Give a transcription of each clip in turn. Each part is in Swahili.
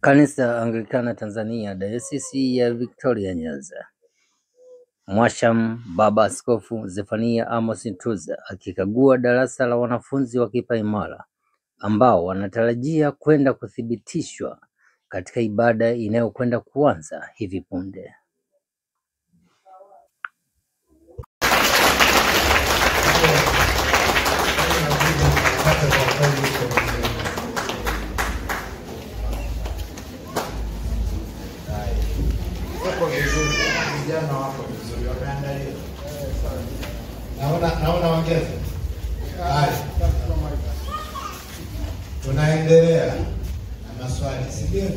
Kanisa Anglikana Tanzania, Dayosisi ya Victoria Nyanza. Mhashamu Baba Askofu Zephania Amos Ntuza akikagua darasa la wanafunzi wa kipaimara ambao wanatarajia kwenda kuthibitishwa katika ibada inayokwenda kuanza hivi punde. Wako vizuri, vijana wako vizuri, wameandaliwa. Naona ongeza. Haya. Tunaendelea na maswali, si ndio?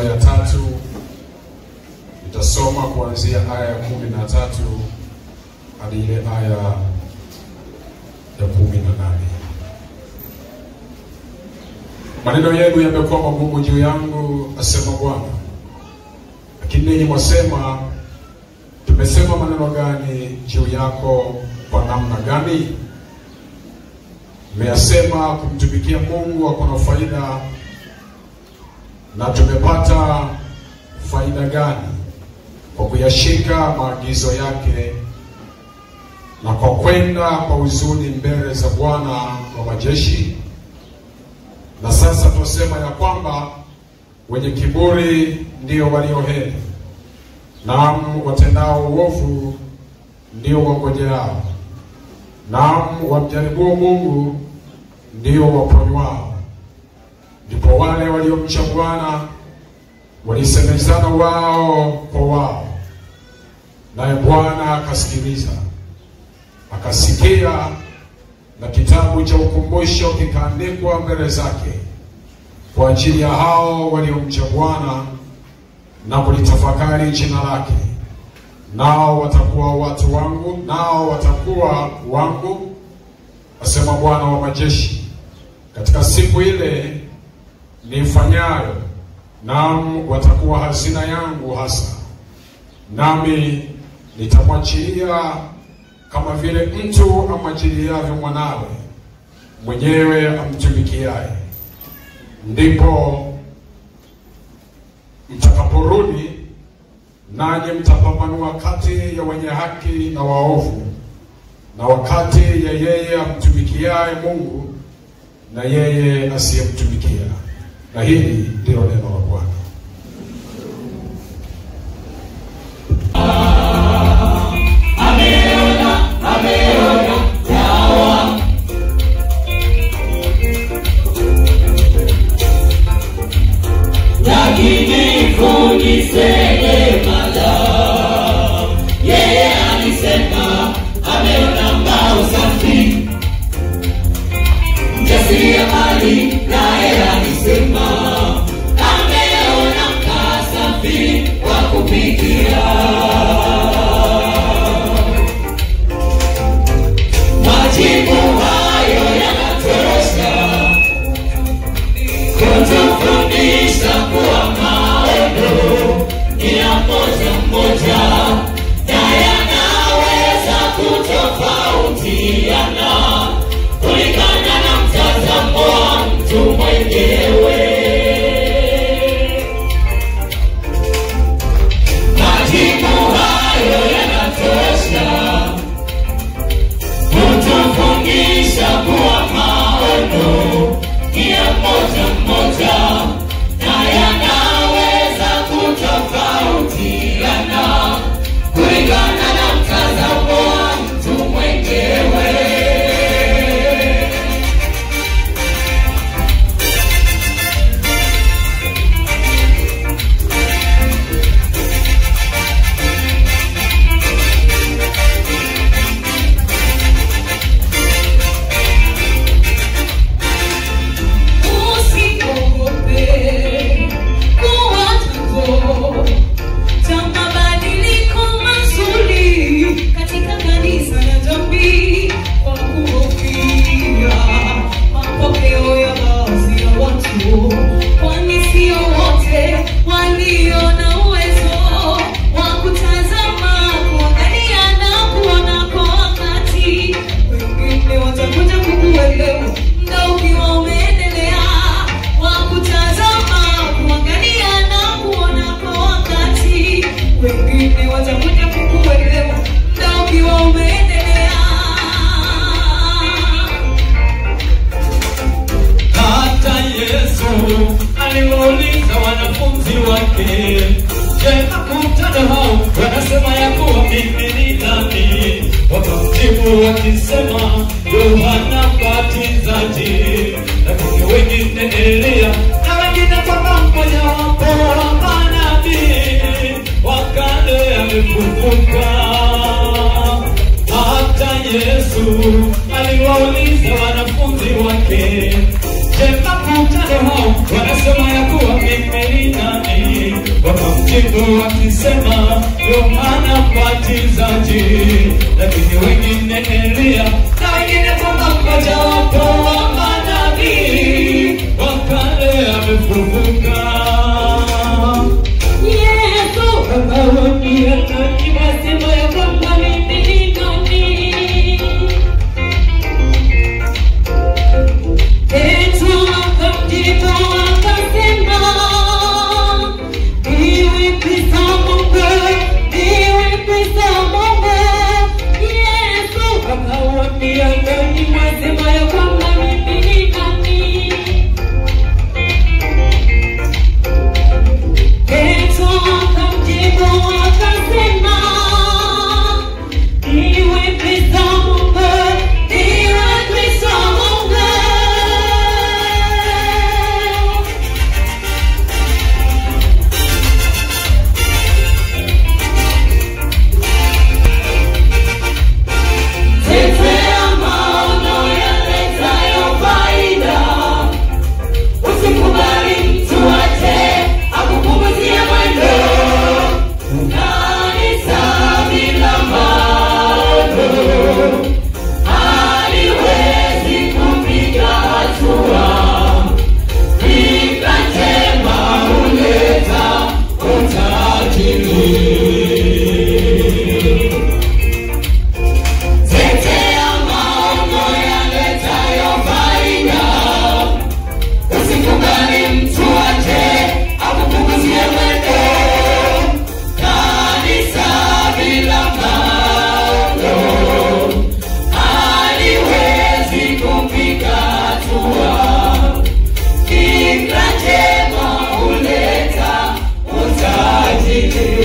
sura ya 3, nitasoma kuanzia aya ya 13 hadi ile aya ya 18. Maneno yenu yamekuwa magumu juu yangu, asema Bwana. Lakini ninyi mwasema, tumesema maneno gani juu yako, kwa namna gani? Mmeyasema kumtumikia Mungu hakuna faida, na tumepata faida gani kwa kuyashika maagizo yake na kwa kwenda kwa huzuni mbele za Bwana wa majeshi? Na sasa tusema ya kwamba wenye kiburi ndio walio heri, naam watendao uovu ndio wangojeao, naam wamjaribuo Mungu ndio waponywao. Ndipo wale waliomcha Bwana walisemezana wao kwa wao, naye Bwana akasikiliza, akasikia, na kitabu cha ukumbusho kikaandikwa mbele zake kwa ajili ya hao waliomcha Bwana na kulitafakari jina lake. Nao watakuwa watu wangu, nao watakuwa wangu, asema Bwana wa majeshi, katika siku ile nifanyayo, naam watakuwa hazina yangu hasa, nami nitamwachilia kama vile mtu amwachiliavyo mwanawe mwenyewe amtumikiaye. Ndipo mtakaporudi, nanyi mtapambanua kati ya wenye haki na waovu, na wakati ya yeye amtumikiaye Mungu na yeye asiyemtumikia. Na hili ndilo neno la Bwana. Wakisema Yohana Mbatizaji, lakini wengine Elia, na wengine kwamba mmoja wapo wa manabii wa kale amefufuka. Hata Yesu aliwauliza wanafunzi wake, je, makutano hao wanasema ya kuwa mimi ni nani? Wakamjibu wakisema, Yohana Mbatizaji, lakini wengine Eliya, na wengine kwamba mmojawapo wa manabii wa kale amefufuka. Yesu akawaambia, nanyi mwasema ya kwamba mimi ni nani? Petro akamjibu akasema, Ndiwe Kristo Mungu, ndiwe Kristo Mungu. Yesu akawaambia, nanyi mwasema ya kwamba mimi ni nani? Petro akamjibu akasema, Ndiwe Kristo Mungu, ndiwe Kristo Mungu. Tetea maono yaletayo faida, usikubali mtu aje akupunguzie mwendo. Kanisa bila maono haliwezi kupiga hatua. Fikra njema huleta utajiri. Tetea maono yaletayo faida, usikubali mtu aje akupunguzie mwendo. Kanisa bila maono haliwezi kupiga hatua. Fikra njema huleta utajiri.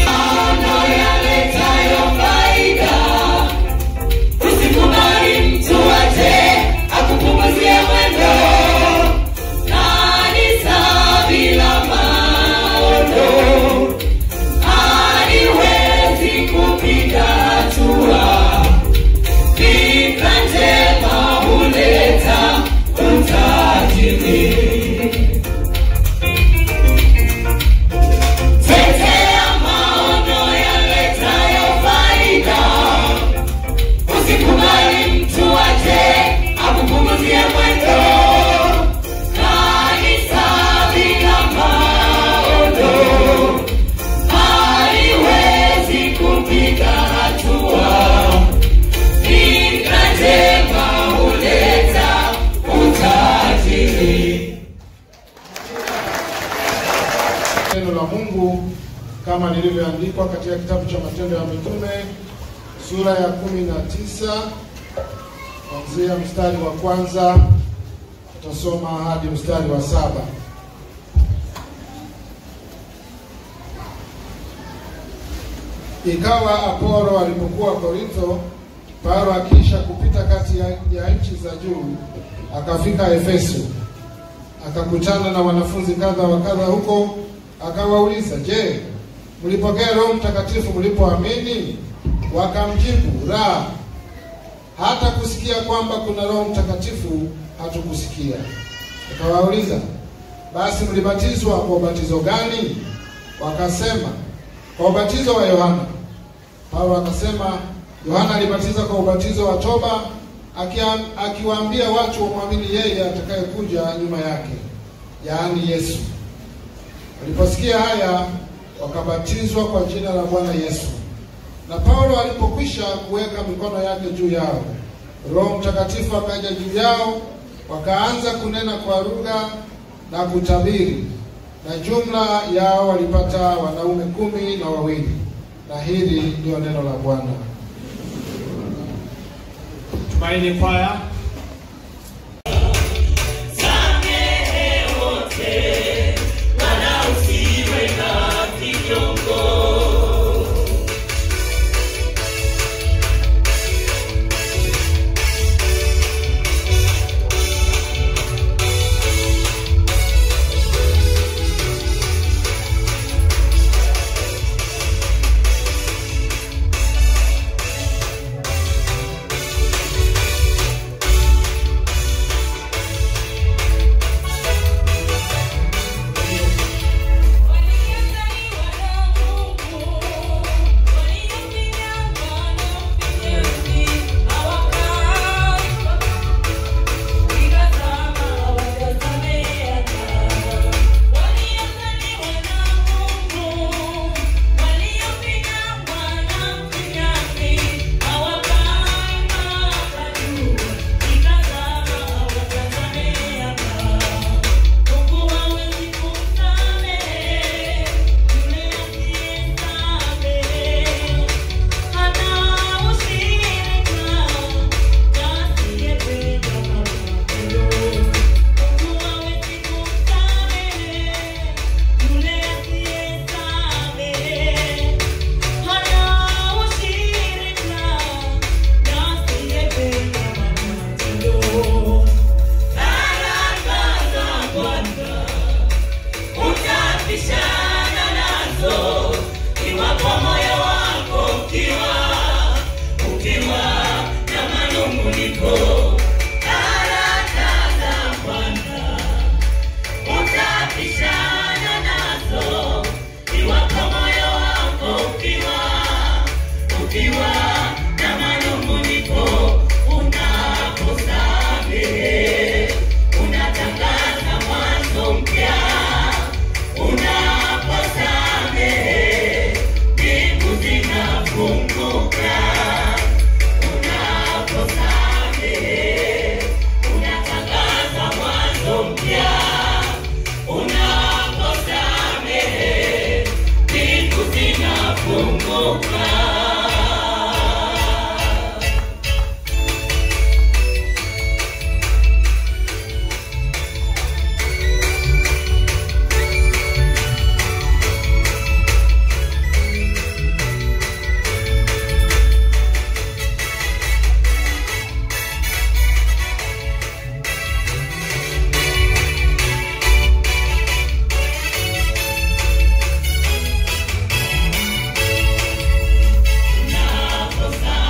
Maono yaletayo faida, usikubali mtu aje akupunguzie mwendo. Kanisa bila maono haliwezi kupiga hatua. Fikra njema huleta utajiri. Tetea maono yaletayo faida, usikubali mtu aje akupunguzie mwendo. Kanisa bila maono haliwezi kupiga hatua. Fikra njema huleta utajiri. Neno la Mungu kama lilivyoandikwa katika kitabu cha Matendo ya Mitume sura ya 19 kuanzia mstari wa kwanza tutasoma hadi mstari wa 7. Ikawa Apolo alipokuwa Korintho, Paulo akiisha kupita kati ya nchi za juu, akafika Efeso. Akakutana na wanafunzi kadha wa kadha huko, akawauliza, "Je, mlipokea Roho Mtakatifu mlipoamini?" Wakamjibu, "La, hata kusikia kwamba kuna Roho Mtakatifu hatukusikia." Akawauliza, "Basi mlibatizwa kwa ubatizo gani?" Wakasema, "Kwa ubatizo wa Yohana." Paulo akasema, "Yohana alibatiza kwa ubatizo wa toba, akiwaambia watu wamwamini yeye atakayekuja nyuma yake, yaani Yesu." Waliposikia haya, wakabatizwa kwa jina la Bwana Yesu. Na Paulo alipokwisha kuweka mikono yake juu yao, Roho Mtakatifu akaja juu yao, wakaanza kunena kwa lugha na kutabiri. Na jumla yao walipata wanaume 12. Na hili ndio neno la Bwana. Tumaini Kwaya. Samehe wote, wala usiwe na kinyongo. Manunguniko, baraka za Bwana utapishana nazo iwapo moyo wako ukiwa na manunguniko. Unaposamehe unatangaza mwanzo mpya, unaposamehe mbingu zinafunguka, unaposamehe unatangaza mwanzo mpya, unaposamehe mbingu zinafunguka.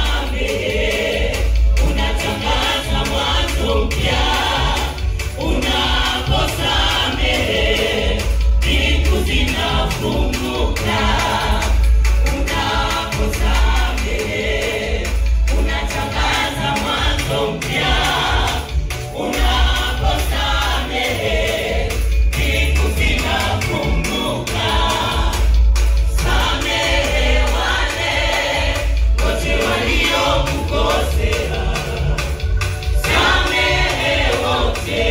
Unaposamehe unatangaza mwanzo mpya, unaposamehe mbingu zinafunguka, unaposamehe unatangaza mwanzo mpya, unaposamehe mbingu zinafunguka. Samehe wale wote waliokukosea, samehe wote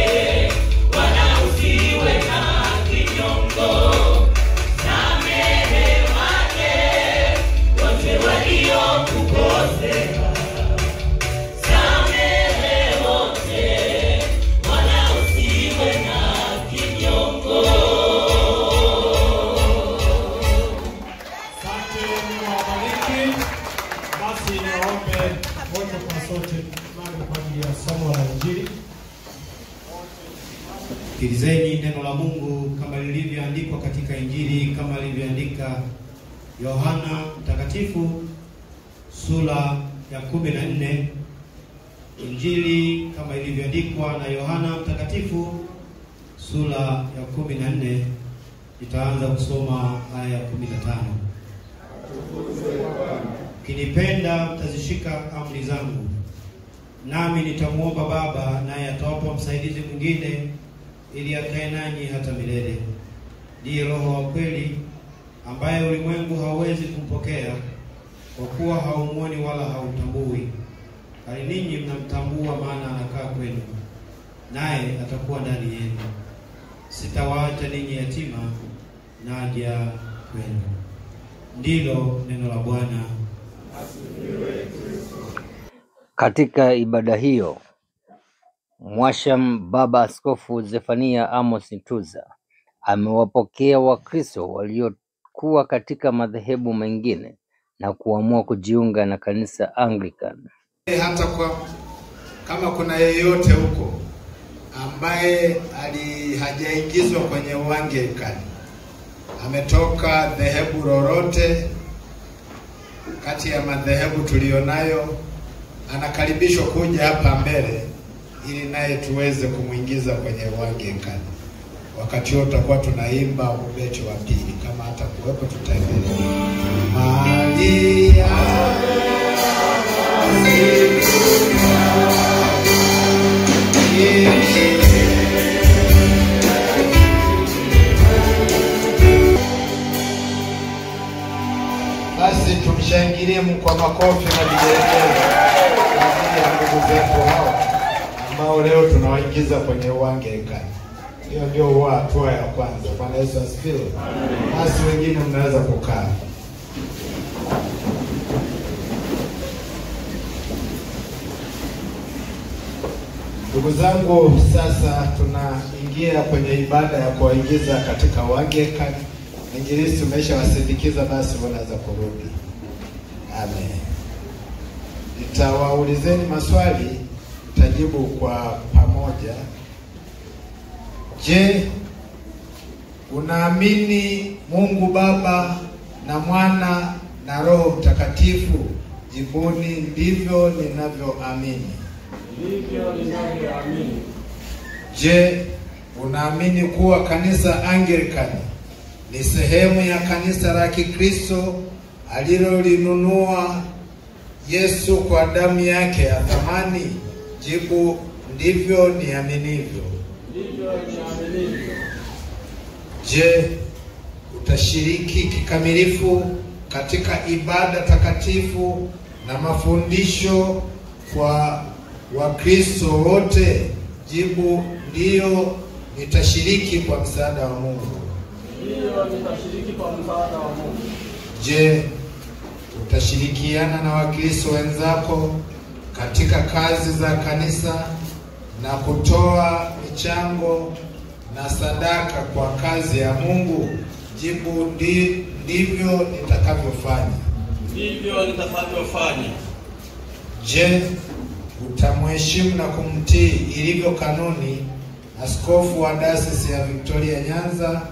wala usiwe na kinyongo. Samehe wale wote waliokukosea, samehe wote wala usiwe na kinyongo. Asante, Mungu awabariki. Basi niwaombe wote kwa sote tusimame kwa ajili ya somo la Injili. Sikilizeni neno la Mungu kama lilivyoandikwa katika Injili kama alivyoandika Yohana Mtakatifu sura ya 14. Injili kama ilivyoandikwa na Yohana Mtakatifu sura ya 14. Nitaanza kusoma aya ya 15. Mkinipenda mtazishika amri zangu, nami nitamuomba Baba, naye atawapa msaidizi mwingine ili akae nanyi hata milele. Ndiye Roho wa kweli, ambaye ulimwengu hauwezi kumpokea, kwa kuwa haumuoni wala hautambui, bali ninyi mnamtambua, maana anakaa kwenu, naye atakuwa ndani yenu. Sitawaacha ninyi yatima, naja kwenu. Ndilo neno la Bwana. Katika ibada hiyo, Mwasham Baba Askofu Zephania Amos Ntuza amewapokea Wakristo waliokuwa katika madhehebu mengine na kuamua kujiunga na kanisa Anglican. Hata kwa kama kuna yeyote huko ambaye hajaingizwa kwenye Uanglikani, ametoka dhehebu lolote kati ya madhehebu tulionayo, anakaribishwa kuja hapa mbele ili naye tuweze kumwingiza kwenye Uanglikani. Wakati huo tutakuwa tunaimba ubeti wa pili, kama hata kuwepo tutaendelea. Maria Basi tumshangilie kwa makofi na vigelegele kwa ajili ya ndugu zetu hao ambao leo tunawaingiza kwenye Uanglikani. Hiyo ndio huwa hatua ya kwanza. Bwana Yesu asifiwe. Basi wengine mnaweza kukaa. Ndugu zangu, sasa tunaingia kwenye ibada ya kuwaingiza katika Uanglikani. Injilisti umeshawasindikiza, basi wanaweza kurudi. Amen. Nitawaulizeni maswali, mtajibu kwa pamoja. Je, unaamini Mungu Baba na Mwana na Roho Mtakatifu? Jibuni, ndivyo ninavyoamini. Ndivyo ninavyoamini. Je, unaamini kuwa kanisa Anglikana ni sehemu ya kanisa la Kikristo alilolinunua Yesu kwa damu yake ya thamani? Jibu, ndivyo niaminivyo. Ndivyo niaminivyo. Je, utashiriki kikamilifu katika ibada takatifu na mafundisho kwa Wakristo wote? Jibu, ndiyo, nitashiriki kwa msaada wa Mungu. Ndiyo, nitashiriki kwa msaada wa Mungu. Je, utashirikiana na Wakristo wenzako katika kazi za kanisa na kutoa michango na sadaka kwa kazi ya Mungu? Jibu, ndivyo nitakavyofanya. Ndivyo nitakavyofanya. Je, utamheshimu na kumtii ilivyo kanuni askofu wa Dayosisi ya Victoria Nyanza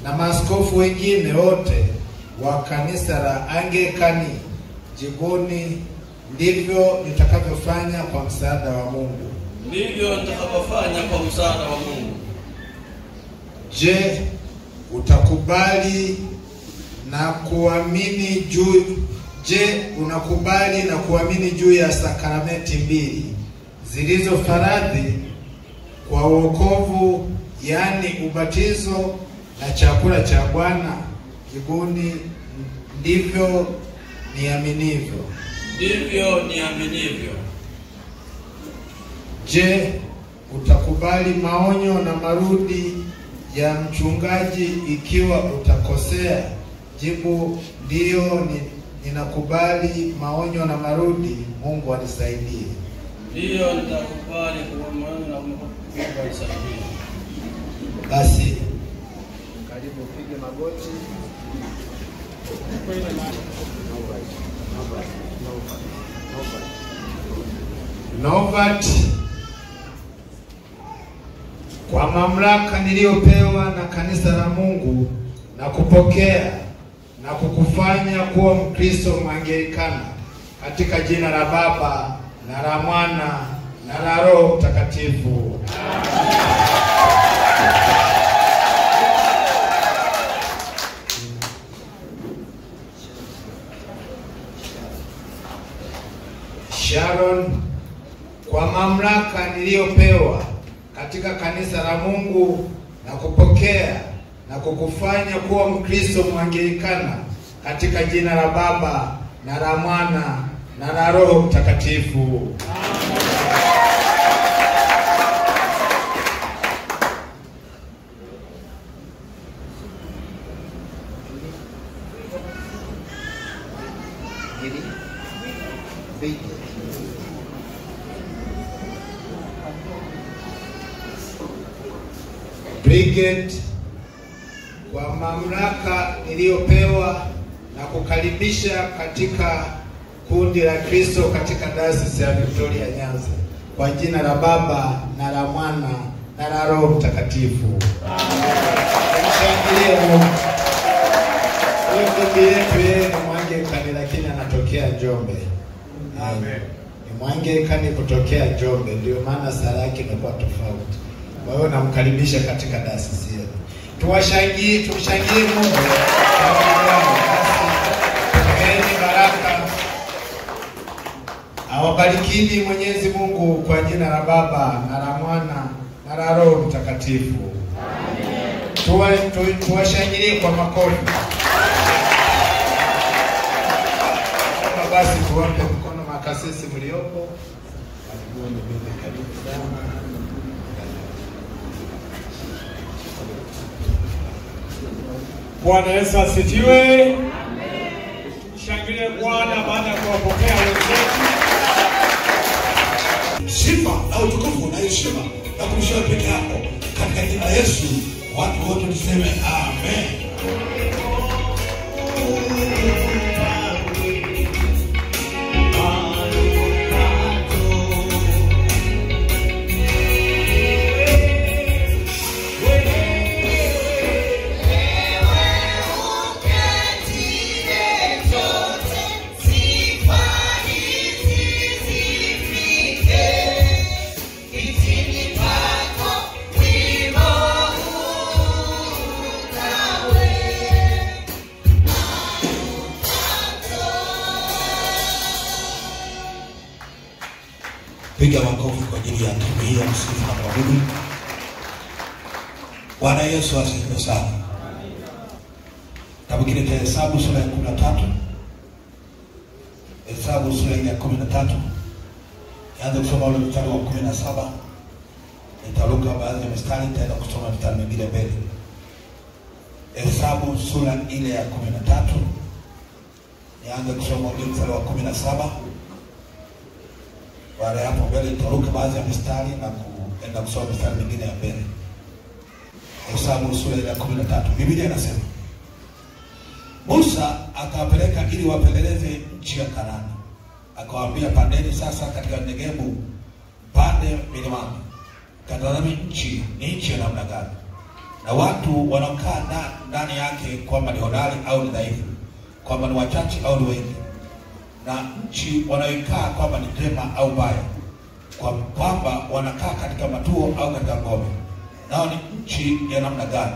na maaskofu wengine wote wa kanisa la Anglikani? Jibuni, ndivyo nitakavyofanya kwa msaada wa Mungu. Ndivyo nitakavyofanya kwa msaada wa Mungu. Je, utakubali na kuamini juu Je, unakubali na kuamini juu ya sakramenti mbili zilizo faradhi kwa wokovu, yaani ubatizo na chakula cha Bwana? Jibuni, ndivyo niaminivyo. Ndivyo niaminivyo. Je, utakubali maonyo na marudi ya mchungaji ikiwa utakosea? Jibu, ndiyo, ninakubali maonyo na marudi. Mungu anisaidie. Ndiyo, nitakubali maonyo na Mungu anisaidie. Basi karibu upige magoti. Novat, kwa mamlaka niliyopewa na kanisa la Mungu na kupokea na kukufanya kuwa Mkristo Mwanglikana katika jina la Baba na la Mwana na la Roho Mtakatifu. Sharon, kwa mamlaka niliyopewa katika kanisa la Mungu na kupokea na kukufanya kuwa Mkristo Mwanglikana katika jina la Baba na la Mwana na la Roho Mtakatifu. Brigade, kwa mamlaka niliyopewa na kukaribisha katika kundi la Kristo katika Dayosisi ya Victoria Nyanza kwa jina la Baba na la Mwana na la Roho Mtakatifu. Tumshangilie Mungu. Huyu ndugu yetu yeye ni Mwanglikani lakini anatokea Njombe. Amen. Ni Mwanglikani kutokea Njombe, ndio maana sala yake imekuwa tofauti. Kwa hiyo namkaribisha katika dayosisi yetu. Tuwashangilie, tumshangilie Mungu. Pokeeni baraka. Awabarikini Mwenyezi Mungu kwa jina la Baba na la Mwana na la Roho Mtakatifu. Amen. Tuwashangilie kwa makofi. Basi tuwape mkono makasisi mliopo. Karibuni, karibu sana. Bwana Yesu asifiwe. Amen. Shangilie Bwana baada ya kuwapokea wenzetu. Sifa na utukufu na heshima na kumshukuru peke yako katika jina la Yesu, watu wote tuseme amen. Sifa hizi zifike. ajili ya timu hii ya msifu na kuabudu. Bwana Yesu asifiwe sana. Kitabu kile cha Hesabu sura ya 13. Hesabu sura ya 13. Nianze kusoma ule mstari wa 17. Nitaruka baadhi ya mistari, nitaenda kusoma mistari mingine mbele. Hesabu sura ile ya 13. Nianze kusoma ule mstari wa 17. Baada ya hapo mbele nitaruka baadhi ya mistari na kuenda kusoma mistari mingine ya mbele. Hesabu sura ya 13. Biblia inasema Musa akawapeleka ili wapeleleze nchi ya Kanaani. Akawaambia, pandeni sasa katika Negebu, pande milimani, katazame nchi ni nchi ya namna gani, na watu wanaokaa ndani yake, kwamba ni hodari au ni dhaifu, kwamba ni wachache au ni wengi, na nchi wanayoikaa kwamba ni njema au mbaya, kwamba wanakaa katika matuo au katika ngome, nao ni nchi ya namna gani,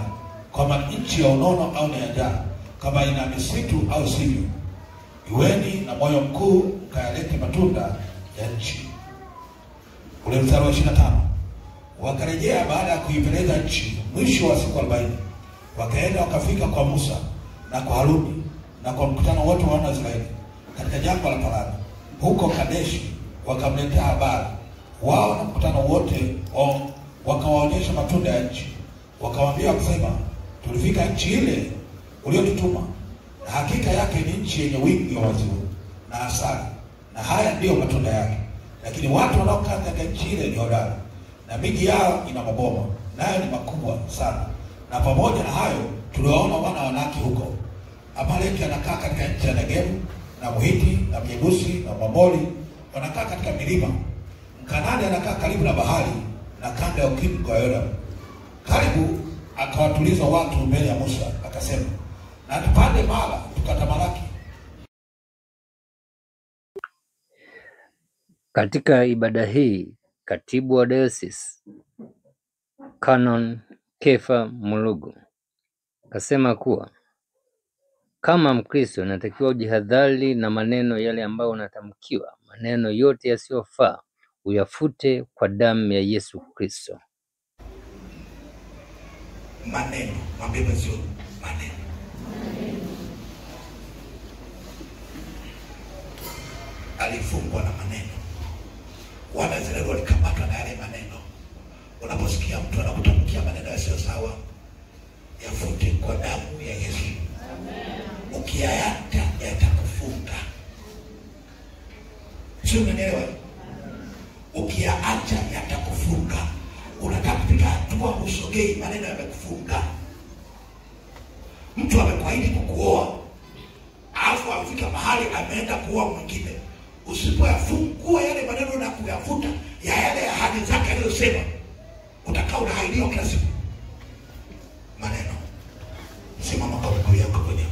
kwamba ni nchi ya unono au ni ya njaa, kama ina misitu au sivyo. Iweni na moyo mkuu, mkayalete matunda ya nchi. Ule mstari wa 25. Wakarejea baada ya kuipeleza nchi mwisho wa siku 40. Wakaenda wakafika kwa Musa na kwa Haruni na kwa mkutano wote wa wana wa Israeli katika jangwa la Parani huko Kadeshi. Wakamletea habari wao na mkutano wote, wakawaonyesha matunda ya nchi. Wakawaambia wakisema, tulifika nchi ile uliotutuma, na hakika yake ni nchi yenye wingi wa maziwa na asali, na haya ndiyo matunda yake. Lakini watu wanaokaa katika nchi ile ni hodari, na miji yao ina maboma, nayo ni makubwa sana. Na pamoja na hayo tuliwaona wana wanawake huko. Amaleki anakaa katika nchi ya Negebu, na Mhiti na Myebusi na Mwamori wanakaa katika milima. Mkanani anakaa karibu na bahari na kando ya ukingo wa Yordani. Karibu akawatuliza watu mbele ya Musa, akasema, na tupande mara tukatamalaki. Katika ibada hii, katibu wa Dayosisi Canon Kefa Mulugu kasema kuwa kama Mkristo inatakiwa ujihadhari na maneno yale ambayo unatamkiwa. Maneno yote yasiyofaa uyafute kwa damu ya Yesu Kristo. Maneno, mwambie mwenzio, maneno. Alifungwa na maneno. Wana Israeli walikamatwa na yale maneno. Unaposikia mtu anakutamkia maneno yasiyo sawa, yafute kwa damu ya Yesu. Ukiyaacha yatakufunga. Sio, unanielewa? Ukiyaacha yatakufunga. Unataka kupiga hatua, usogei, maneno yamekufunga. Mtu amekuahidi kukuoa, alafu afika mahali ameenda kuoa mwingine. Usipoyafungua yale maneno na kuyafuta ya yale ahadi zake aliyosema, utakaa unahaidiwa kila siku. Maneno. Simama kwa miguu yako mwenyewe.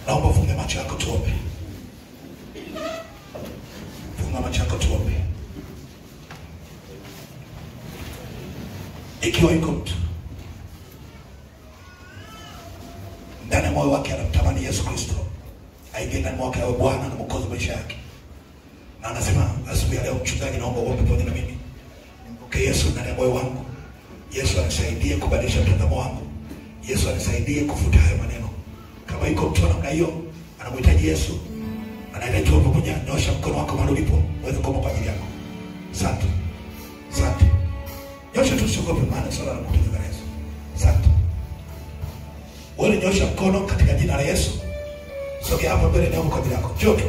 Naomba ufunge macho yako tuombe. Funga macho yako tuombe. Ikiwa yuko mtu ndani ya moyo wake anamtamani Yesu Kristo aingie ndani mwake awe Bwana na Mwokozi wa maisha yake, na anasema asubuhi ya leo, mchungaji, naomba uombe pamoja na mimi nimpokee Yesu ndani ya moyo wangu. Yesu anisaidie kubadilisha mtazamo wangu. Yesu anisaidie kufuta hayo maneno. Kama yuko mtu namna hiyo anamhitaji Yesu, anahitaji tuombe pamoja, nyosha mkono wako mahali ulipo uweze kuomba kwa ajili yako. Asante. Asante. Nyosha tu, usiogope, maana swala la kutuza Yesu. Asante. Wewe nyosha mkono katika jina la Yesu. Sogea hapa mbele niombe kwa ajili yako. Njoo tu.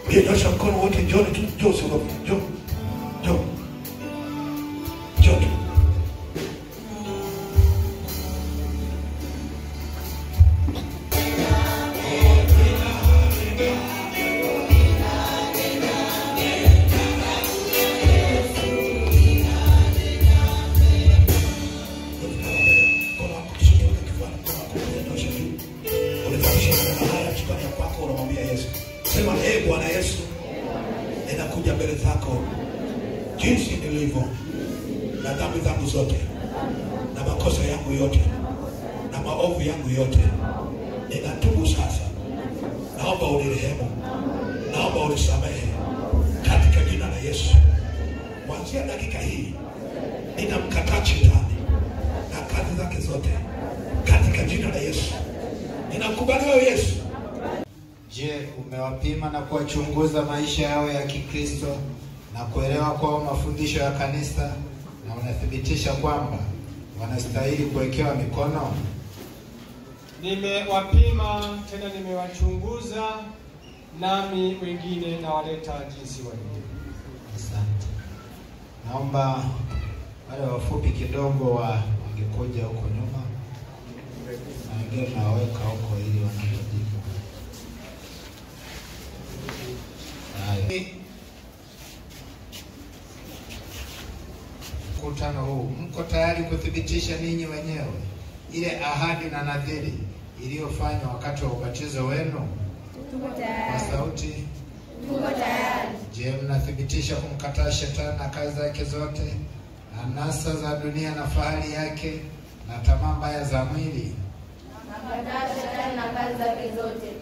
Wewe nyosha mkono wote, njoo tu, njoo, usiogope. Njoo. Njoo. Njoo tu. Sema, ee Bwana Yesu, ninakuja mbele zako jinsi nilivyo, na dhambi zangu zote na makosa yangu yote. maovu yangu yote. Ninatubu sasa. Naomba unirehemu. Naomba unisamehe katika jina la Yesu. Kuanzia dakika hii ninamkataa shetani na kazi zake zote katika jina la Yesu. Ninakubali wewe Yesu. Je, umewapima na kuwachunguza maisha yao ya Kikristo na kuelewa kwao mafundisho ya kanisa, na unathibitisha kwamba wanastahili kuwekewa mikono? Nimewapima tena nimewachunguza, nami wengine nawaleta jinsi walivyo. Asante. Naomba wale wafupi kidogo wangekuja huko nyuma, na wengine nawaweka huko ili wanapojibu. Haya. Mkutano huu, mko tayari kuthibitisha ninyi wenyewe ile ahadi na nadhiri iliyofanywa wakati wa ubatizo wenu? Tuko tayari. Kwa sauti. Tuko tayari. Je, mnathibitisha kumkataa shetani na kazi zake zote, anasa za dunia na fahari yake, na tamaa mbaya za mwili? Nakataa shetani na kazi zake zote,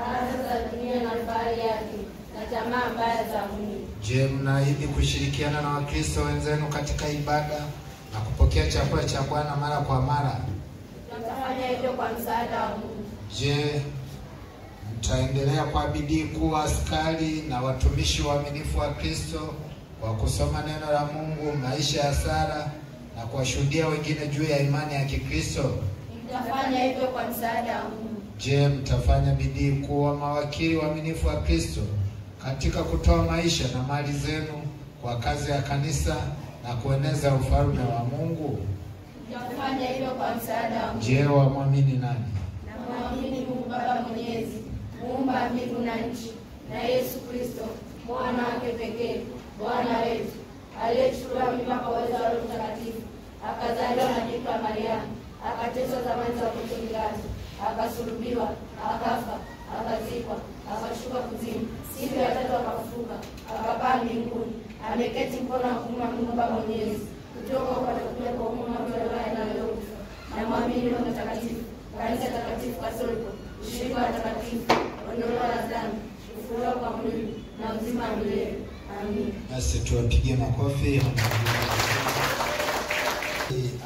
anasa za dunia na fahari yake, na tamaa mbaya za mwili. Je, mnaahidi kushirikiana na Wakristo wenzenu katika ibada na kupokea chakula cha Bwana mara kwa mara? Tutafanya hivyo kwa msaada wa Mungu. Je, mtaendelea kwa bidii kuwa askari na watumishi waaminifu wa Kristo kwa kusoma neno la Mungu, maisha ya sala na kuwashuhudia wengine juu ya imani ya Kikristo? Mtafanya hivyo kwa msaada wa Mungu. Je, mtafanya bidii kuwa mawakili waaminifu wa Kristo katika kutoa maisha na mali zenu kwa kazi ya kanisa na kueneza ufalme wa Mungu? Mtafanya hivyo kwa msaada wa Mungu. Je, wamwamini nani? Namwamini Mungu Baba Mwenyezi, muumba mbingu na nchi, na Yesu Kristo mwana wake pekee, Bwana wetu, aliyechukuliwa mimba kwa uwezo wa Roho Mtakatifu, akazaliwa na Bikira Mariamu, akateswa zamani za Ponto Pilato, akasulubiwa, akafa, akazikwa, akashuka kuzimu, siku ya tatu akafufuka, akapaa mbinguni, ameketi mkono wa kuume wa Mungu Baba Mwenyezi, kutoka huko atakuja kwa hukumu watu walio hai na waliokufa. Namwamini Roho Mtakatifu, Kanisa Takatifu Katoliki, ushirika wa watakatifu, ondoleo la dhambi, ufufuo kwa mwili na uzima wa milele. Amina. Basi tuwapigie makofi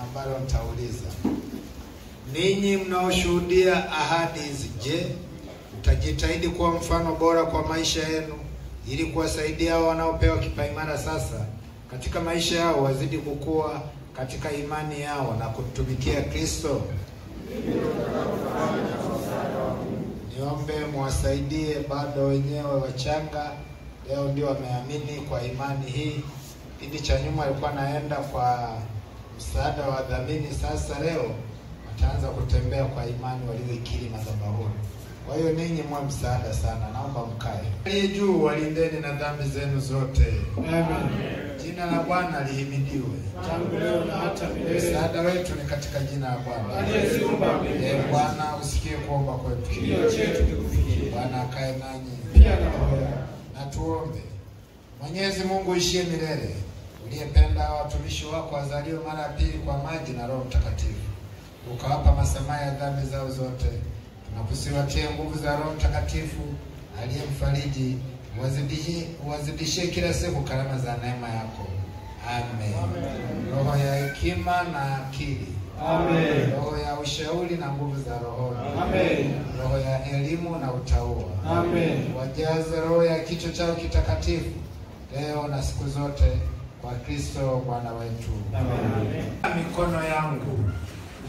ambalo nitauliza. Ninyi mnaoshuhudia ahadi hizi, je, mtajitahidi kuwa mfano bora kwa maisha yenu ili kuwasaidia hao wanaopewa kipaimara sasa katika maisha yao wazidi kukua katika imani yao na kumtumikia Kristo? Niombe muwasaidie bado wenyewe wachanga, leo ndio wameamini kwa imani hii. Kipindi cha nyuma alikuwa naenda kwa msaada wa wadhamini, sasa leo wataanza kutembea kwa imani walioikiri madhabahuni. Kwa hiyo ninyi mwe msaada sana, naomba mkae. Aliye juu walindeni na dhambi zenu zote. Amen. Jina la Bwana lihimidiwe tangu leo na hata milele. Msaada wetu ni katika jina la Bwana aliyeziumba mbingu. Bwana usikie kuomba kwetu, kilio chetu kikufikie. Bwana akae nanyi pia na roho yako. Na tuombe. Mwenyezi Mungu ishie milele, uliyependa watumishi wako wazaliwe mara ya pili kwa maji na Roho Mtakatifu, ukawapa masamaha ya dhambi zao zote, tunakusihi nguvu za Roho Mtakatifu aliyemfariji, uwazidishie kila siku karama za neema yako. Amen. Amen. Roho ya hekima na akili. Amen. Roho ya ushauri na nguvu za rohoni. Amen. Roho ya elimu na utauwa. Amen. Wajaze roho ya kicho chao kitakatifu leo na siku zote, kwa Kristo Bwana wetu. Amen. Mikono yangu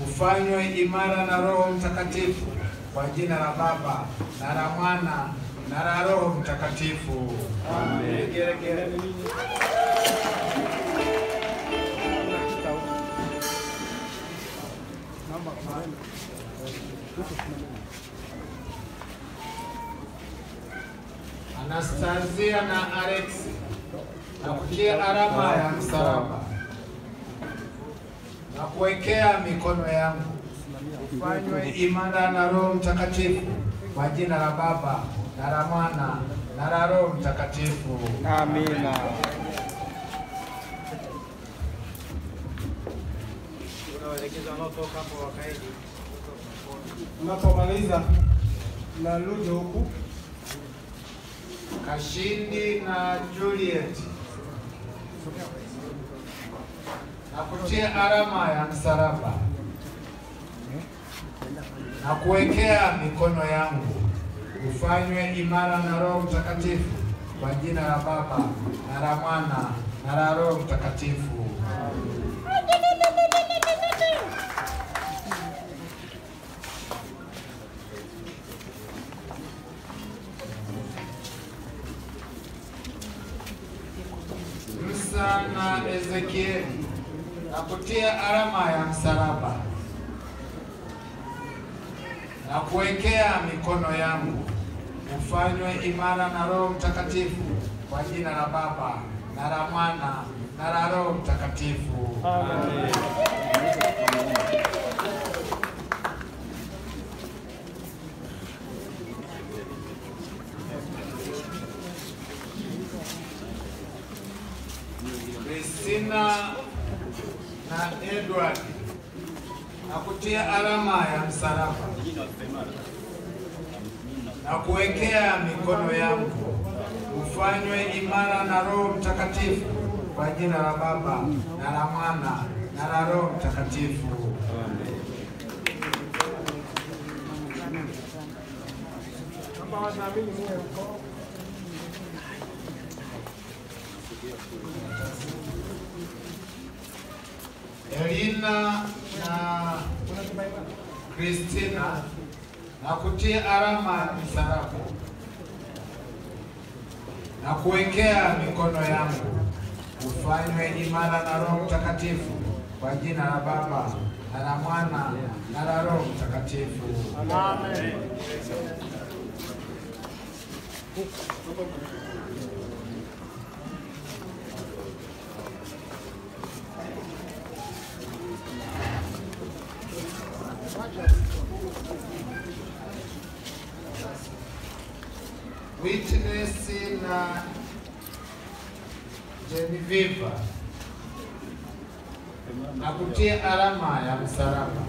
ufanywe imara na Roho Mtakatifu, kwa jina la Baba na la Mwana na la Roho Mtakatifu. Amen. Anastasia na Alex na kutia alama ya msalaba na kuwekea mikono yangu, ufanywe imara na Roho Mtakatifu, kwa jina la Baba na la Mwana na la Roho Mtakatifu. Amina. Unawaelekeza wanaotoka hapo wakaidi. Mnapomaliza narudi huku. Kashindi na Juliet, na kutia alama ya msalaba na kuwekea mikono yangu, ufanywe imara na Roho Mtakatifu, kwa jina la Baba na la Mwana na la Roho Mtakatifu. Musa na Ezekieli, na kutia alama ya msalaba na kuwekea mikono yangu, ufanywe imara na Roho Mtakatifu, kwa jina la Baba na la Mwana na la Roho Mtakatifu. Amen. Christina na Edward, na kutia alama ya msalaba na kuwekea mikono yangu, ufanywe imara na Roho Mtakatifu, kwa jina la Baba na la Mwana na la Roho Mtakatifu. Elina na Christina, na kutia alama ya msalaba na kuwekea mikono yangu, ufanywe imara na Roho Mtakatifu, kwa jina la Baba na la Mwana na la Roho Mtakatifu. Amen. Witness na Genevieve, na kutia alama ya msalaba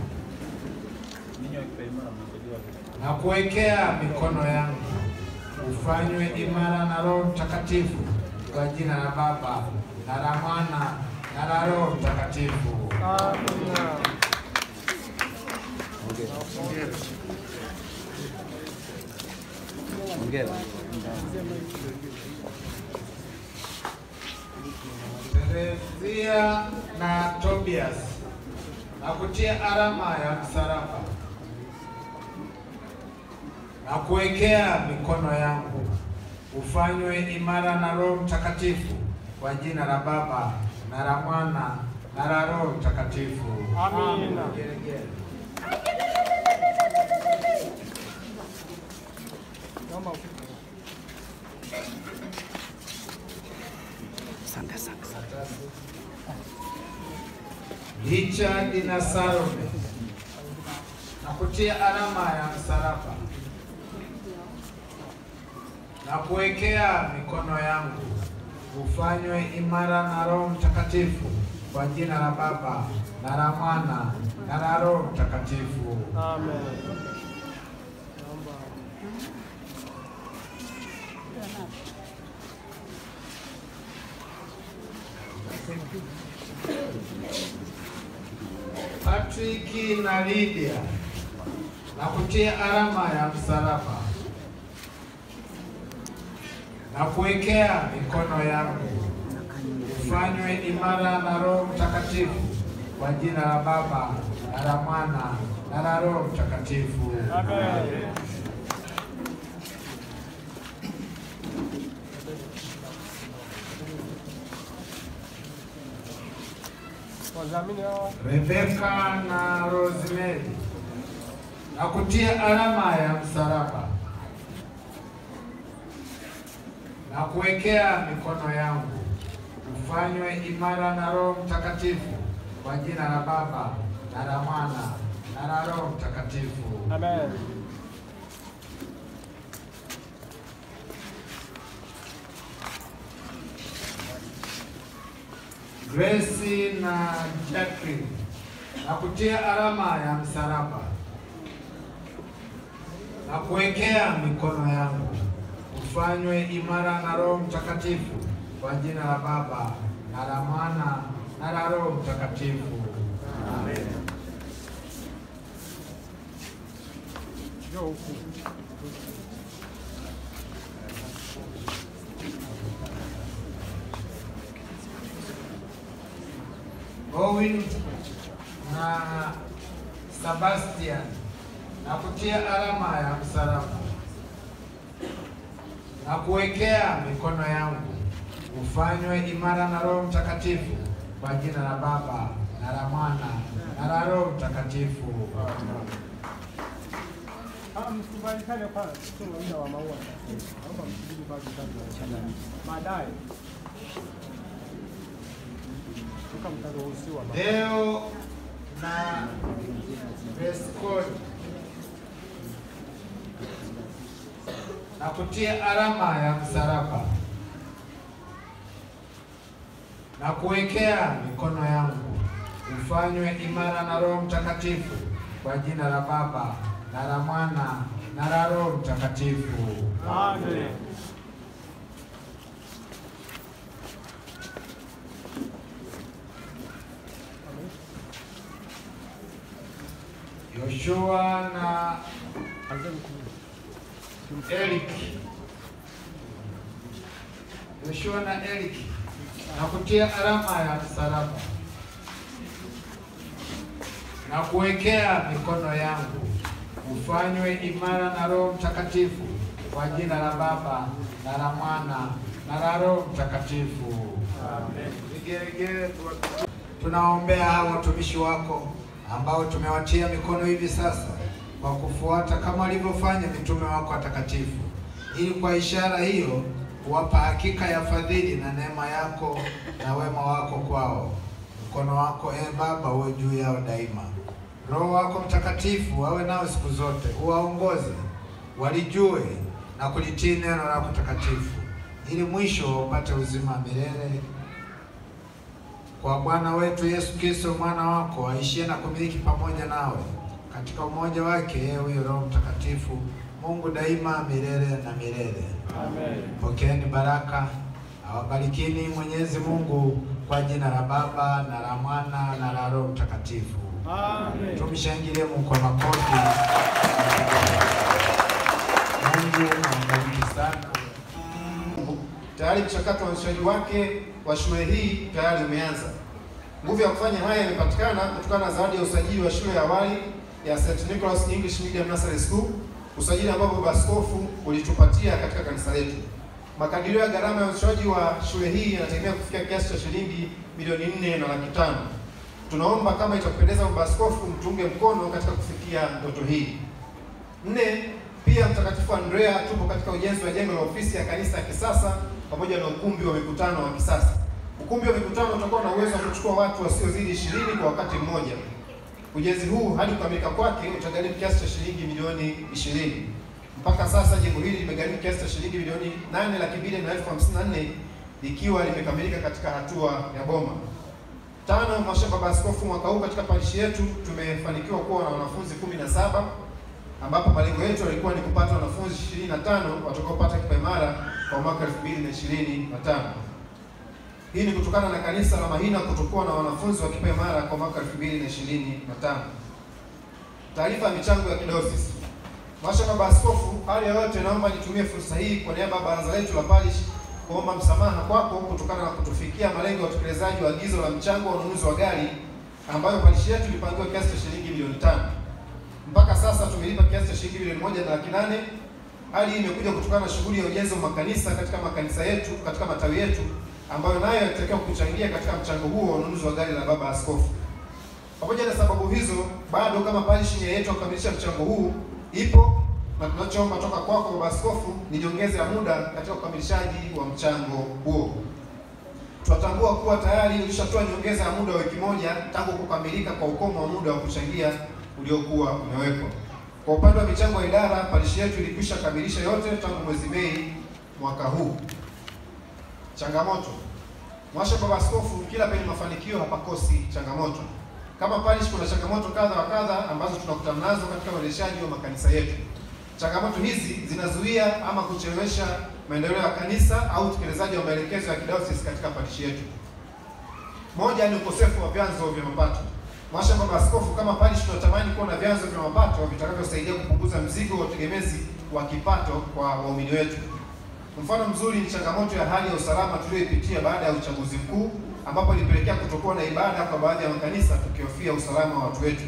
na kuwekea mikono yangu, ufanywe imara na Roho Mtakatifu, kwa jina la Baba na la Mwana na la Roho Mtakatifu. Amina. Terezia na Tobias, na kutia alama ya msalaba na kuwekea mikono yangu, ufanywe imara na Roho Mtakatifu, kwa jina la Baba na la Mwana na la Roho Mtakatifu. Amina. Richard na Salome, na kutia alama ya msalaba na kuwekea mikono yangu, ufanywe imara na Roho Mtakatifu, kwa jina la Baba na la Mwana na la Roho Mtakatifu. Amen. Patrick na Lydia, na kutia alama ya msalaba na kuwekea mikono yangu, ufanywe imara na Roho Mtakatifu, kwa jina la Baba na la Mwana na la Roho Mtakatifu. Amen. Rebecca na Rosemary, na kutia alama ya msalaba na kuwekea mikono yangu, ufanywe imara na Roho Mtakatifu, kwa jina la Baba na la Mwana na la Roho Mtakatifu. Amen. Grace na Jacqueline, na kutia alama ya msalaba na kuwekea mikono yangu, ufanywe imara na Roho Mtakatifu, kwa jina la Baba na la Mwana na la Roho Mtakatifu. Amen. Owen na Sebastian, na kutia alama ya msalaba na kuwekea mikono yangu, ufanywe imara na Roho Mtakatifu, kwa jina la Baba na la Mwana na la Roho Mtakatifu. Msikubaliane kwa muda wa maua. Naomba msubiri baadaye. Tukamtaruhusiwa. Deo na Bescot, na kutia alama ya msalaba na kuwekea mikono yangu, ufanywe imara na Roho Mtakatifu, kwa jina la Baba na la Mwana na la Roho Mtakatifu. Amen. Yoshua na Eric, Yoshua na Eric, na kutia alama ya msalaba na kuwekea mikono yangu, ufanywe imara na Roho Mtakatifu, kwa jina la Baba na la Mwana na la Roho Mtakatifu. Amen. Vigelegele. Tunaombea hawa watumishi wako ambao tumewatia mikono hivi sasa, kwa kufuata kama walivyofanya mitume wako watakatifu, ili kwa ishara hiyo kuwapa hakika ya fadhili na neema yako na wema wako kwao. Mkono wako, e Baba, uwe juu yao daima. Roho wako Mtakatifu awe nao siku zote, uwaongoze walijue na kulitii neno lako takatifu, ili mwisho wapate uzima milele. Kwa Bwana wetu Yesu Kristo mwana wako, aishie na kumiliki pamoja nawe katika umoja wake yeye huyo Roho Mtakatifu, Mungu daima milele na milele. Amen. Pokeeni baraka. Awabarikini Mwenyezi Mungu kwa jina la Baba na la Mwana na la Roho Mtakatifu. Amen. Tumshangilie Mungu kwa makofi. Mungu awabariki sana. Tayari mchakato wa uanzishaji wake wa shule hii tayari umeanza. Nguvu ya kufanya haya imepatikana kutokana na zawadi ya usajili wa shule ya awali ya St. Nicholas English Medium Nursery School, usajili ambao Baba Askofu ulitupatia katika kanisa letu. Makadirio ya gharama ya uanzishaji wa shule hii yanategemea kufikia kiasi cha shilingi 4,500,000. Tunaomba kama itakupendeza Baba Askofu mtunge mkono katika kufikia ndoto hii. 4, pia Mtakatifu Andrea tupo katika ujenzi wa jengo la ofisi ya kanisa ya kisasa pamoja na ukumbi wa mikutano wa kisasa. Ukumbi wa mikutano utakuwa na uwezo wa kuchukua watu wasiozidi 20 kwa wakati mmoja. Ujenzi huu hadi kukamilika kwake utagharimu kiasi cha shilingi milioni 20. Mpaka sasa jengo hili limegharimu kiasi cha shilingi milioni 8,254,000 likiwa limekamilika katika hatua ya boma. 5, Mwashamu Baba Askofu, mwaka huu katika parishi yetu tumefanikiwa kuwa na wanafunzi 17, ambapo malengo yetu yalikuwa ni kupata wanafunzi 25 watakaopata kipaimara kwa mwaka 2025. Hii ni kutokana na kanisa la Mahina kutokuwa na wanafunzi wa kipaimara kwa mwaka 2025. Taarifa ya michango ya kidayosisi. Mwashamu Baba Askofu, hali ya yote naomba nitumie fursa hii kwa niaba ya baraza letu la parish kuomba msamaha kwako kutokana na kutofikia malengo ya utekelezaji wa agizo la mchango wa ununuzi wa gari ambayo parish yetu ilipangiwa kiasi cha shilingi milioni 5. Mpaka sasa tumelipa kiasi cha shilingi milioni 1,800,000. Hali hii imekuja kutokana na shughuli ya ujenzi wa makanisa katika makanisa yetu, katika matawi yetu ambayo nayo yatakiwa kuchangia katika mchango huo wa ununuzi wa gari la Baba Askofu. Pamoja na sababu hizo, bado kama parish nia yetu kukamilisha mchango huu ipo, na tunachoomba toka kwako Baba Askofu ni nyongeza ya muda katika ukamilishaji wa mchango huo. Tunatambua kuwa tayari ulishatoa nyongeza ya muda wa wiki moja tangu kukamilika kwa ukomo wa muda wa kuchangia uliokuwa umewekwa. Kwa upande wa michango ya idara, parishi yetu ilikwisha kamilisha yote tangu mwezi Mei mwaka huu. Changamoto. Mwashamu Baba Askofu, kila penye mafanikio hapakosi changamoto. Kama parish kuna changamoto kadha wa kadha ambazo tunakutana nazo katika uendeshaji wa makanisa yetu. Changamoto hizi zinazuia ama kuchelewesha maendeleo ya kanisa au utekelezaji wa maelekezo ya kidayosisi katika parishi yetu. Moja ni ukosefu wa vyanzo vya mapato. Mwashamu Baba Askofu, kama parishi tunatamani kuwa na vyanzo vya mapato vitakavyosaidia kupunguza mzigo wa utegemezi wa kipato kwa waumini wetu. Mfano mzuri ni changamoto ya hali ya usalama tuliyoipitia baada ya uchaguzi mkuu, ambapo ilipelekea kutokuwa na ibada kwa baadhi ya makanisa tukihofia usalama wa watu wetu.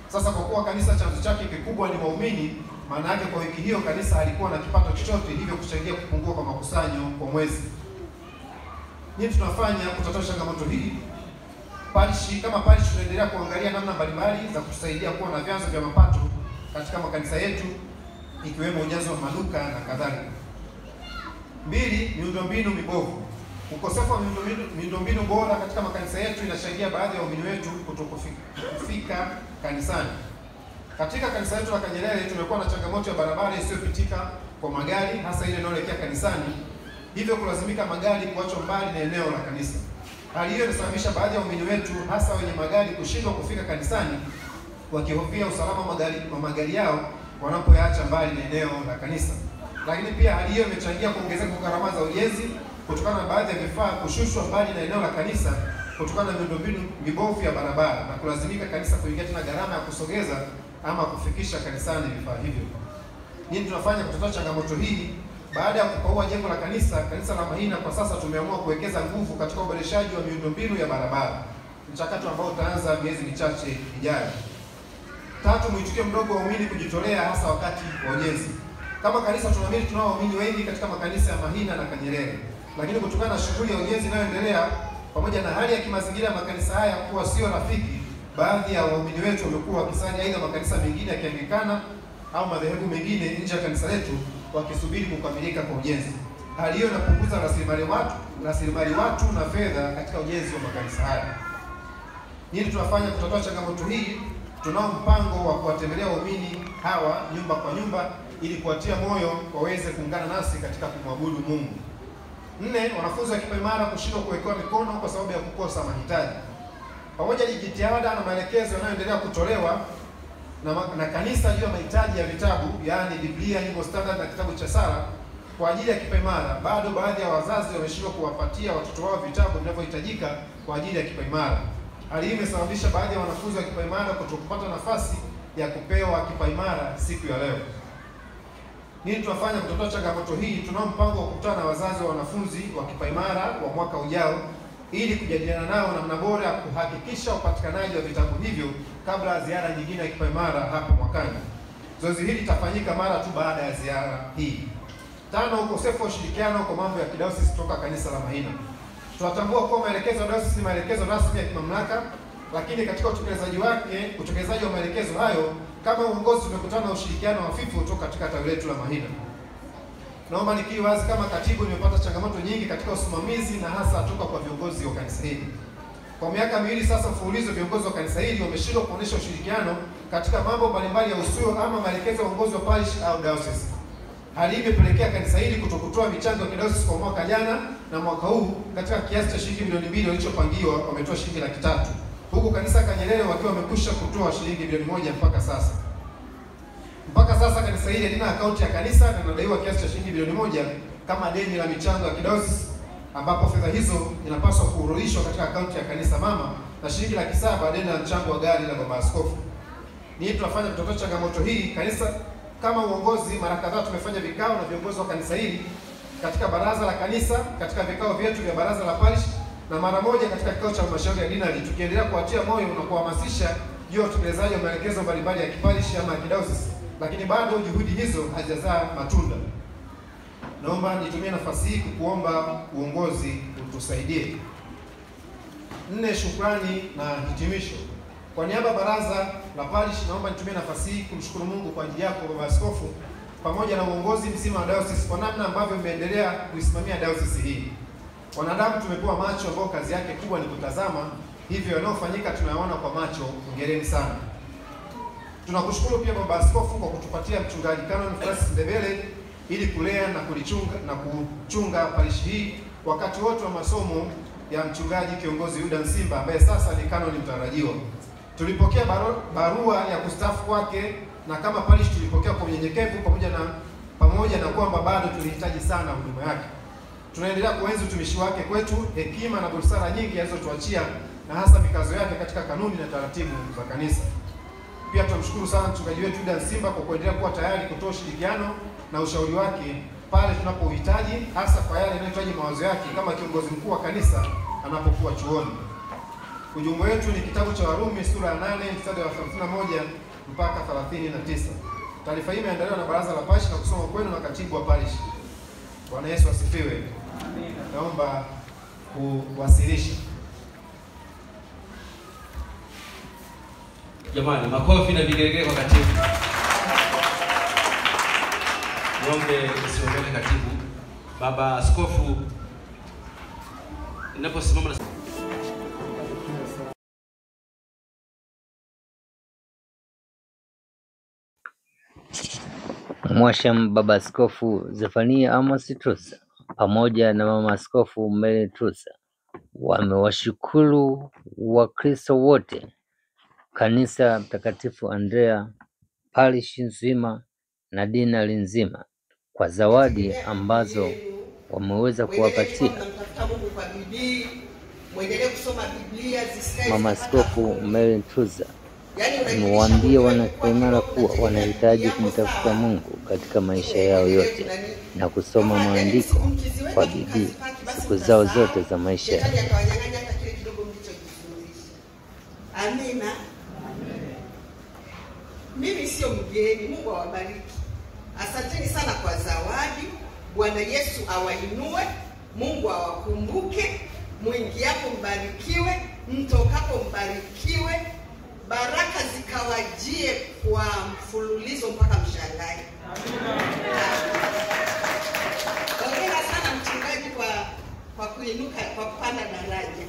Sasa kwa kuwa kanisa chanzo chake kikubwa ni waumini, maana yake kwa wiki hiyo kanisa halikuwa na kipato chochote, hivyo kuchangia kupungua kwa makusanyo kwa mwezi. Nini tunafanya kutatua changamoto hii? Parishi kama parishi tunaendelea kuangalia namna mbalimbali za kutusaidia kuwa na vyanzo vya mapato katika makanisa yetu, ikiwemo ujazo wa maduka na kadhalika. Mbili, miundombinu mibovu. Ukosefu wa miundombinu bora katika makanisa yetu inachangia baadhi ya waumini wetu kutokufika kanisani. Katika kanisa letu la Kanyerere tumekuwa na changamoto ya barabara isiyopitika kwa magari, hasa ile inayoelekea kanisani, hivyo kulazimika magari kuachwa mbali na eneo la kanisa. Hali hiyo inasababisha baadhi ya waumini wetu hasa wenye magari kushindwa kufika kanisani, wakihofia usalama wa magari yao wanapoyaacha mbali na eneo la kanisa. Lakini pia hali hiyo imechangia kuongezeka kwa gharama za ujenzi kutokana na baadhi ya vifaa kushushwa mbali na eneo la kanisa kutokana na miundombinu mibovu ya barabara na kulazimika kanisa kuingia tena gharama ya kusogeza ama kufikisha kanisani vifaa hivyo. Nini tunafanya kutatua changamoto hii? Baada ya kupaua jengo la kanisa, kanisa la Mahina kwa sasa tumeamua kuwekeza nguvu katika uboreshaji wa miundombinu ya barabara, mchakato ambao utaanza miezi michache ijayo. Tatu, mwitikio mdogo wa waumini kujitolea hasa wakati wa ujenzi. Kama kanisa tunaamini tunao waumini wengi katika makanisa ya Mahina na Kanyerere, lakini kutokana na shughuli ya ujenzi inayoendelea pamoja na hali ya kimazingira ya makanisa haya kuwa sio rafiki, baadhi ya waumini wetu wamekuwa wakisali aidha makanisa mengine ya Kianglikana au madhehebu mengine nje ya kanisa letu wakisubiri kukamilika kwa ujenzi. Hali hiyo inapunguza rasilimali watu na fedha katika ujenzi wa makanisa haya. Nini tunafanya kutatua changamoto hii? Tunao mpango wa kuwatembelea waumini hawa nyumba kwa nyumba ili kuwatia moyo waweze kuungana nasi katika kumwabudu Mungu. Nne, wanafunzi wa kipaimara kushindwa kuwekewa mikono kwa sababu ya kukosa mahitaji. Pamoja na jitihada na maelekezo yanayoendelea kutolewa na kanisa juu ya mahitaji ya vitabu, yaani Biblia, Nyimbo Standard na kitabu cha sala kwa ajili ya kipaimara, bado baadhi ya wazazi wameshindwa kuwapatia watoto wao vitabu vinavyohitajika kwa ajili ya kipaimara. Hali hii imesababisha baadhi ya wanafunzi wa kipaimara kutokupata nafasi ya kupewa kipaimara siku ya leo. Nini tunafanya kutatua changamoto hii? Tunao mpango wa kukutana na wazazi wa wanafunzi wa kipaimara wa mwaka ujao ili kujadiliana nao namna bora ya kuhakikisha upatikanaji wa vitabu hivyo kabla ya ziara nyingine ya kipaimara hapo mwakani. Zoezi hili litafanyika mara tu baada ya ziara hii. Tano, ukosefu wa ushirikiano kwa mambo ya kidayosisi kutoka kanisa la Mahina. Tunatambua kuwa maelekezo ya dayosisi ni maelekezo rasmi ya kimamlaka, lakini katika utekelezaji wake, utekelezaji wa maelekezo hayo, kama uongozi tumekutana na ushirikiano hafifu kutoka katika tawi letu la Mahina. Naomba nikiri wazi kama katibu nimepata changamoto nyingi katika usimamizi na hasa toka kwa viongozi wa kanisa hili. Kwa miaka miwili sasa mfululizo viongozi wa kanisa hili wameshindwa kuonyesha ushirikiano katika mambo mbalimbali ya usuyo ama maelekezo ya uongozi wa parish au diocese. Hali hii imepelekea kanisa hili kutokutoa michango ya kidayosisi kwa mwaka jana na mwaka huu katika kiasi cha shilingi milioni 2 walichopangiwa wametoa shilingi 300,000. Huku kanisa Kanyerere wakiwa wamekwisha kutoa shilingi milioni 1 mpaka sasa. Mpaka sasa kanisa hili halina akaunti ya kanisa na inadaiwa kiasi cha shilingi milioni 1 kama deni la michango ya kidayosisi, ambapo fedha hizo inapaswa kurudishwa katika akaunti ya kanisa mama na shilingi 700,000 deni la mchango wa gari la baba askofu. Nini tunafanya kutatua changamoto hii? Kanisa kama uongozi mara kadhaa tumefanya vikao na viongozi wa kanisa hili katika baraza la kanisa, katika vikao vyetu vya baraza la parish na mara moja katika kikao cha halmashauri ya dinari, tukiendelea kuwatia moyo na kuhamasisha juu ya utekelezaji wa maelekezo mbalimbali ya kiparish ama ya kidayosisi, lakini bado juhudi hizo hazijazaa matunda. Naomba nitumie nafasi hii kukuomba uongozi utusaidie. Nne, shukrani na hitimisho. Kwa niaba ya baraza la parish naomba nitumie nafasi hii kumshukuru Mungu kwa ajili yako baba askofu pamoja na uongozi mzima wa diocese kwa namna ambavyo mmeendelea kuisimamia diocese hii. Wanadamu tumepewa macho ambayo kazi yake kubwa ni kutazama, hivyo yanayofanyika tunayaona kwa macho. Hongereni sana. Tunakushukuru pia baba askofu kwa kutupatia mchungaji Canon Francis Ndebele ili kulea na kulichunga na kuchunga parish hii wakati wote wa masomo ya mchungaji kiongozi Yuda Nsimba ambaye sasa ni Canon mtarajiwa. Tulipokea barua ya kustaafu kwake na kama parish tulipokea kwa unyenyekevu pamoja na kwamba bado tulihitaji sana huduma yake. Tunaendelea kuenzi utumishi wake kwetu, hekima na busara nyingi alizotuachia na hasa mikazo yake katika kanuni na taratibu za kanisa. Pia tunamshukuru sana mchungaji wetu Yuda Nsimba kwa kuendelea kuwa tayari kutoa ushirikiano na ushauri wake pale tunapohitaji, hasa kwa yale yanayohitaji mawazo yake kama kiongozi mkuu wa kanisa anapokuwa chuoni. Ujumbe wetu ni kitabu cha Warumi sura ya 8 mstari wa 31 mpaka 39. Taarifa hii imeandaliwa na Baraza la Parish na kusoma kwenu na katibu wa parish. Bwana Yesu asifiwe. Naomba kuwasilisha. Jamani, makofi na vigelegele kwa katibu. Niombe usiondoke katibu. Baba Askofu, ninaposimama na Mwasham Baba Askofu Zephania Amos Tusa pamoja na Mama Askofu Mary Tusa wamewashukuru Wakristo wote, Kanisa Mtakatifu Andrea, parish nzima na dinari nzima kwa zawadi ambazo wameweza kuwapatia. Mama Askofu Mary Tusa amewaambia wanakipaimara kuwa wanahitaji kumtafuta Mungu katika maisha yao yote na kusoma maandiko kwa bidii siku zao zote za maisha yao. Amina. Mimi sio mgeni. Mungu awabariki. Asanteni sana kwa zawadi. Bwana Yesu awainue, Mungu awakumbuke. Mwingiapo mbarikiwe, mtokapo mbarikiwe. Baraka zikawajie kwa mfululizo mpaka mshangae. Hongera sana mchungaji kwa kuinuka, kwa kupanda daraja.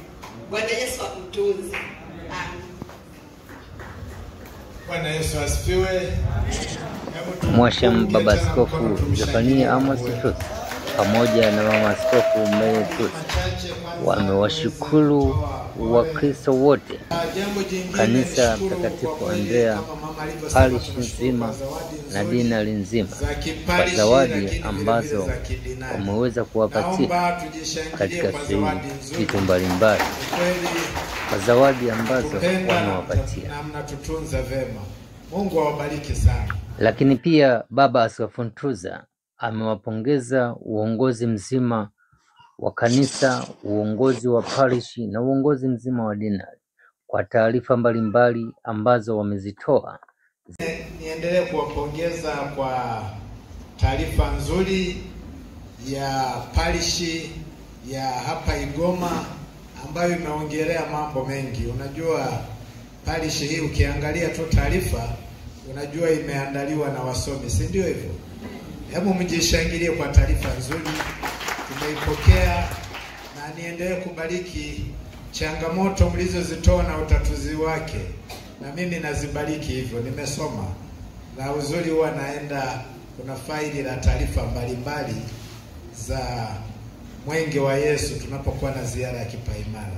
Bwana Yesu akutunze. Amen. Bwana Yesu asifiwe. Mwasham Baba Askofu Zephania Amos Tusa pamoja na Mama Askofu Mary Tusa wamewashukuru Wakristo wote, Kanisa Mtakatifu Andrea, parish nzima na dinari nzima kwa zawadi ambazo wameweza kuwapatia katika vitu mbalimbali, kwa zawadi ambazo wamewapatia. Na mnatutunza vema. Mungu awabariki sana. Lakini pia Baba Askofu Ntuza amewapongeza uongozi mzima wa kanisa, uongozi wa parishi na uongozi mzima wa dinari kwa taarifa mbalimbali ambazo wamezitoa. Niendelee kuwapongeza kwa taarifa nzuri ya parishi ya hapa Igoma ambayo imeongelea mambo mengi. Unajua parishi hii ukiangalia tu taarifa unajua imeandaliwa na wasomi, si ndio hivyo? Hebu mjishangilie kwa taarifa nzuri tumeipokea, na niendelee kubariki changamoto mlizozitoa na utatuzi wake, na mimi nazibariki hivyo. Nimesoma na uzuri huwa naenda, kuna faili la taarifa mbalimbali za Mwenge wa Yesu tunapokuwa na ziara ya kipaimara.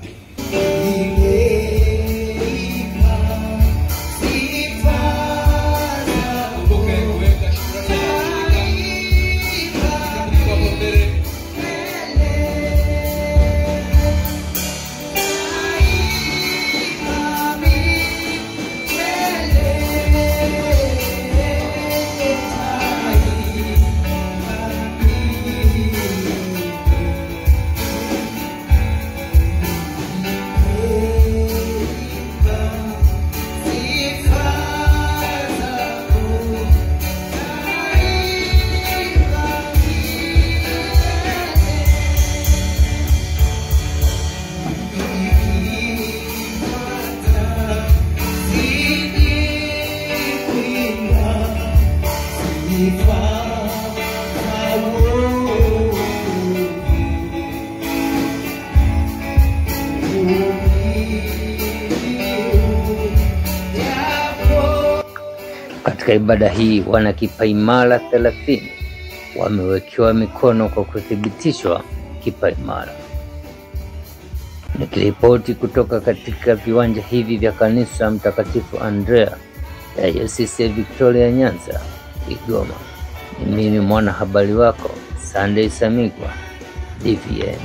Katika ibada hii wana kipaimara 30 wamewekewa mikono kwa kuthibitishwa kipaimara. Nikiripoti kutoka katika viwanja hivi vya Kanisa Mtakatifu Andrea, Dayosisi ya Victoria Nyanza, Kigoma. Ni mimi mwanahabari wako Sunday Samigwa, DVN.